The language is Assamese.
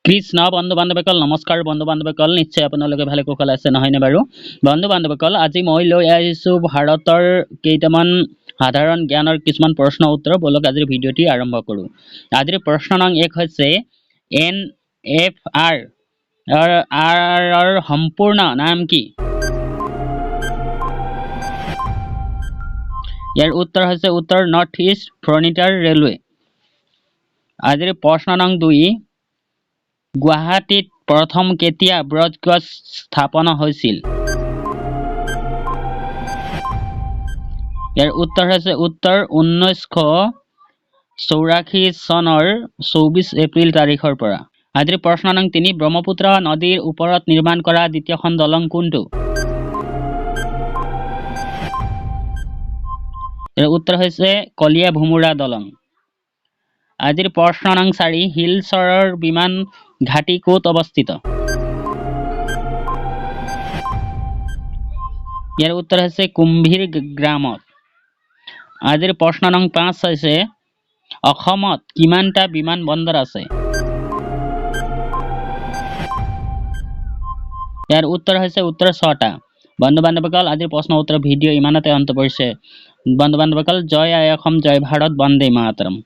কৃষ্ণ বন্ধু বান্ধৱীসকল, নমস্কাৰ বন্ধু বান্ধৱীসকল, নিশ্চয় আপোনালোকে ভালে কুশলে আছে নহয়নে বাৰু? বন্ধু বান্ধৱীসকল, আজি মই লৈ আহিছোঁ ভাৰতৰ কেইটামান সাধাৰণ জ্ঞানৰ কিছুমান প্ৰশ্ন উত্তৰ। ব'লক আজিৰ ভিডিঅ'টি আৰম্ভ কৰোঁ। আজিৰ প্ৰশ্ন নং 1 হৈছে এন এফ আৰ আৰৰ সম্পূৰ্ণ নাম কি? ইয়াৰ উত্তৰ হৈছে উত্তৰ নৰ্থ ইষ্ট ফ্ৰণ্টিয়াৰ ৰেলৱে। আজিৰ প্ৰশ্ন নং 2, গুৱাহাটীত প্ৰথম কেতিয়া ব্ৰডগজ স্থাপন হৈছিল? ইয়াৰ উত্তৰ হৈছে উত্তৰ 1984 চনৰ 24 এপ্ৰিল তাৰিখৰ পৰা। আজিৰ প্ৰশ্ন নং 3, ব্ৰহ্মপুত্ৰ নদীৰ ওপৰত নিৰ্মাণ কৰা দ্বিতীয়খন দলং কোনটো? ইয়াৰ উত্তৰ হৈছে কলীয়া ভোমোৰা দলং। আজিৰ প্ৰশ্ন নং 4, শিলচৰৰ বিমান ঘাটি ক'ত অৱস্থিত? ইয়াৰ উত্তৰ হৈছে কুম্ভীৰ গ্ৰামত। আজিৰ প্ৰশ্ন নং 5 হৈছে অসমত কিমানটা বিমান বন্দৰ আছে? ইয়াৰ উত্তৰ হৈছে উত্তৰ 6টা। বন্ধু বান্ধৱীসকল, আজিৰ প্ৰশ্ন উত্তৰ ভিডিঅ' ইমানতে অন্ত পৰিছে। বন্ধু বান্ধৱীসকল, জয় আই অসম, জয় ভাৰত, বন্দে মাতৰম।